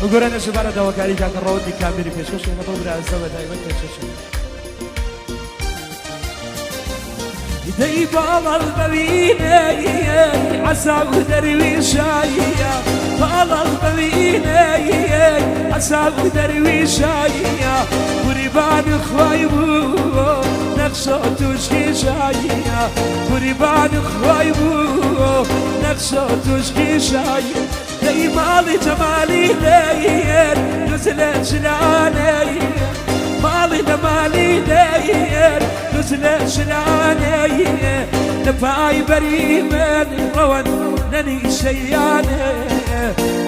وگۆرانە ژمارە داواکاری کاکە ڕەوەندی کامێری پێشکەشێنە بۆ برازە بە تایبەت پێشکەشێ. دەی باڵەڵ بەوینێ عەزاو دەرویشاییە باڵەڵ بەوینێ عەزاو دەرویشاییە قوربان خوای بوو نەخشۆ توشکی شاییە قوربان خوای بوو نەخشۆ توشکی شاییە دەی ماڵی جەمالی لێیەر نزلە چلانەی ماڵی دەمالی لێیەر نزلە چلانەی لە پای بەری من ڕەوەن نەنی شەیانێ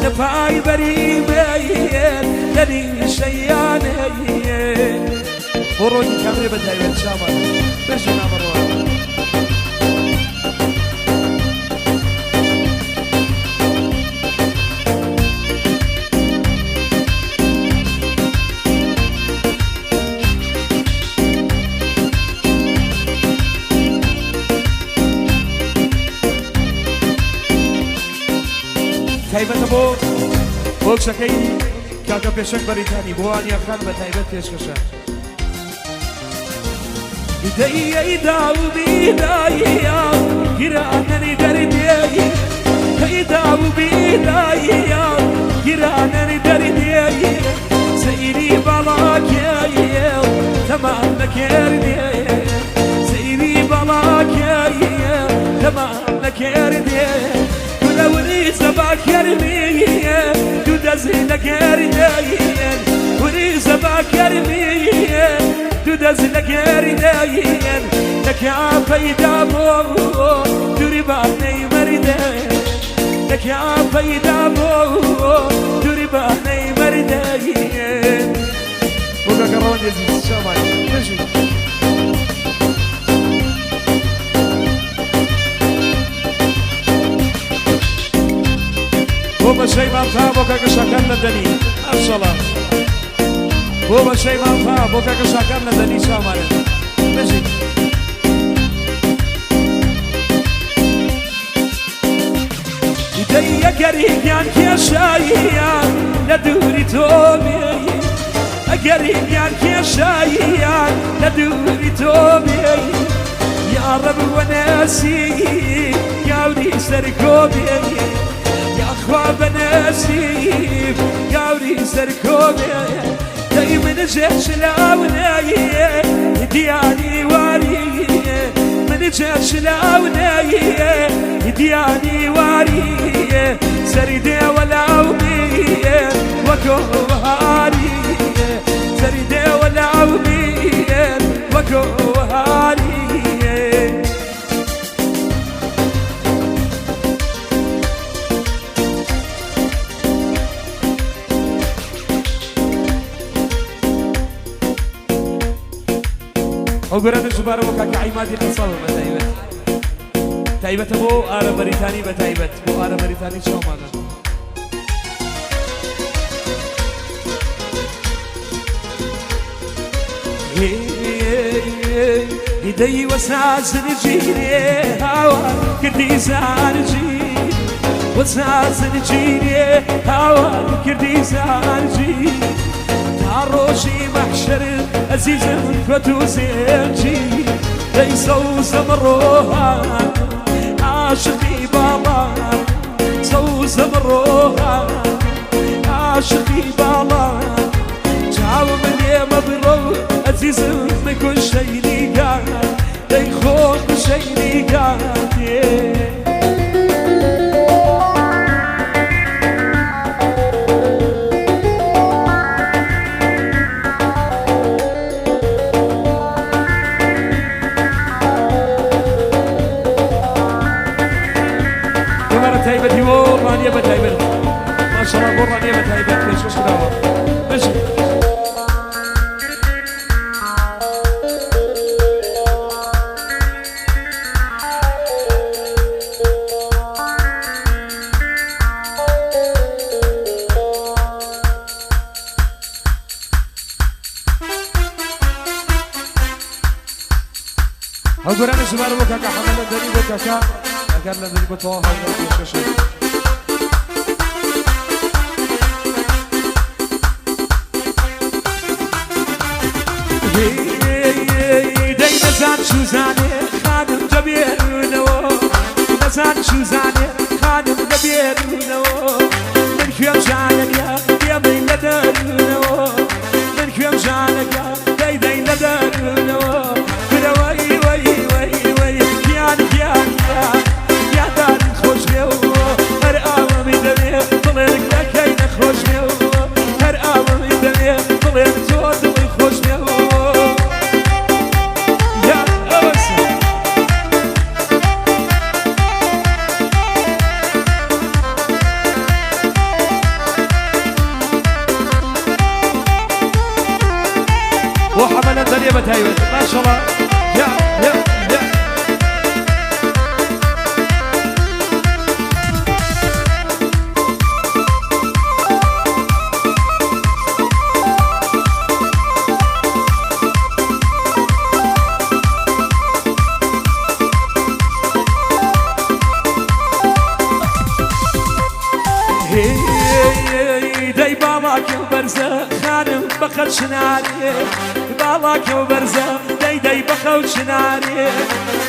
لە پای بەری مەیەر نەنی شەیانێ بۆ ڕۆژی کامرێ بە تایبەت چاوان بەژی نامەڕۆ. تایبەتە بۆ بۆ کچەکەی کاکە پێشەنگ بەریتانی بۆ ئانیا خان بە تایبەت پێشکەشە. دەی داو بیداییا گیرانەری دەردێی هەی داو بیداییا گیرانەری دەردێی سەیری باڵاکێ تەمام نەکردێ سەیری باڵاکێ تەمام نەکردێ تو لەوری زەباکەرمیە تو دەزی لەگەردێ وری زەباکەرمیە تو دەست لەگەردێن لەکیا پەیدا بۆ دووری بانەی مەردێ لەکیا پەیدا بۆ دووری بانەی مەردێ بۆ کاکە ڕەوەند عەزیز شامان بژی. بۆ بەشەی مامتا بۆ کاکە شاکار لەندەنی ئەمشەڵە بۆ بەشەی مامتا بۆ کاکە شاکار لەندەنی چاومانن بژی. دەی ئەگەری گیان کێشاییان لە دووری تۆ بێ ئەگەری گیان کێشاییان لە دووری تۆ بێ یاڕەب وەنەسی گاوری سەرکۆ بێ یاخوا بەنەسیب گاوری سەرکۆ بێ دەی من جێشلاونایە دیاری واری من جێشلاونایە دیاری واری سەری دێوە لاوبیە وەکۆ هاری سەری دێوە لاوبیە وەکۆ هاری. ئەو گۆرانە ژمارە بۆ کاکە عیمادی قەسابە بە تایبەت تایبەتە بۆ ئارە بەریتانی بە تایبەت بۆ ئارە بەریتانی چاومانە. دەی وەسازن جیرێ هاوار کردی زارجی وەسازن جیرێ هاوار کردی زارجی تا ڕۆژی مەحشەر ئەزیزم کۆت و زێنجی دەی سەوزە مڕۆهان عاشقی باڵان سەوزە مڕۆهان عاشقی باڵان چاوم لێ مەبڕە و ئەزیزم بکوژەی نیگات دەی خۆم بژەی نیگات دووبارە تایبەتی بۆ ڕانیە بە تایبەت ماشەڵا بۆ ڕانیە بە تایبەت پێشکەش کراوە بژی. ئەو گۆرانە ژمارە بۆ کاکە حەمە لەندەنی بۆ کاکە ئەگەر لەندەنی بۆ تەواو هاوڕێ پێشکەشە. چوزانێ خانم دەبێرونەوە، نەزان چوزانێ خانم دەبێرونەوە، من کوێم ژانەکە دێمەی لە دەرونەوە، من کوێم ژانەکە دەی دەی لە دەرونەوە، برەوەی وەی وەی وەی گیان گیان گیان گیاندارت خۆش بێ و هەر ئاوەمی دەوێ بڵێن دەکەی نەخۆش بێ و هەر ئاوەمی دەوێ بڵێن تۆ دڵی خۆش بێ و یا ئەوەس. بۆ حەمە لەندەنیە بە تایبەت ماشەڵا یا یا یا. دەی باڵاکەم بەرزە خانم بەخەت شنارێ، باڵاکەم بەرزە دەی دەی بەخەو چنارێ،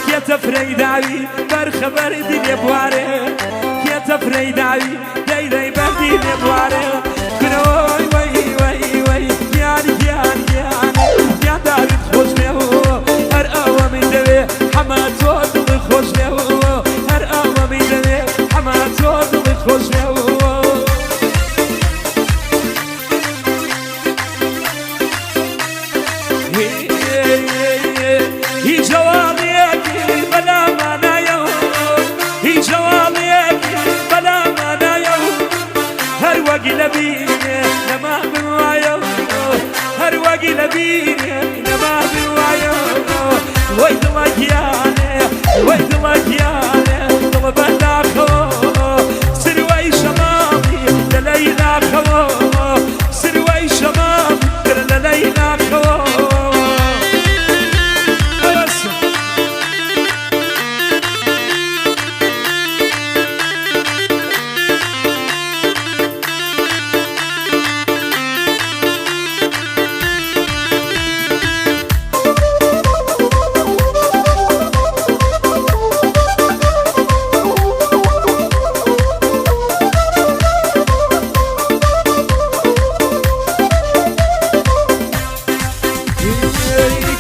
کێتە فرەی داوی بەرخە بەردی لێ بوارێ، کێتە فرەی داوی دەی دەی بەردی لێ بوارێ، کورەوەی وەی وەی وەی گیان گیان گیان گیاندارت خۆش بێ و هەر ئەوەمی دەوێ حەمە تۆ دڵی خۆش بێ و هەر ئەوەمی دەوێ حەمە تۆ دڵی خۆش بێ و. هیچ جەواڵیەکی بەلامانایەوە، هیچ جەواڵیەکی بەلامانایەوە، هەر وەگی لەبینێ نەما بوایەوە، هەر وەگی لەبینێ نەما بوایەوە، وەی دڵە گیانێ وەی دڵە گیانێ دڵ بەداخەوە، سروەی شەماڵی لە لەیلاخەوە، سروەی شەماڵ لە لەیلاخەوە. بەس.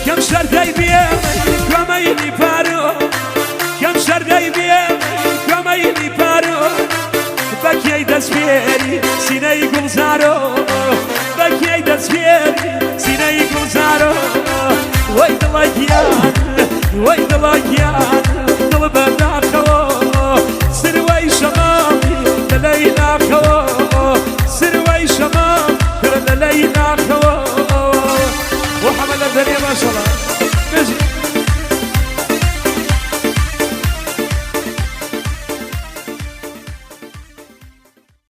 کەم شەردەی بێ کۆمەیلی پارۆ، کەم شەردەی بێ کۆمەیلی پارۆ، بەکێی دەستپێری سینەی گوڵزارۆ، بەکێی دەستپێری سینەی گوڵزارۆ، وەی دڵە گیان وەی دڵە گیان.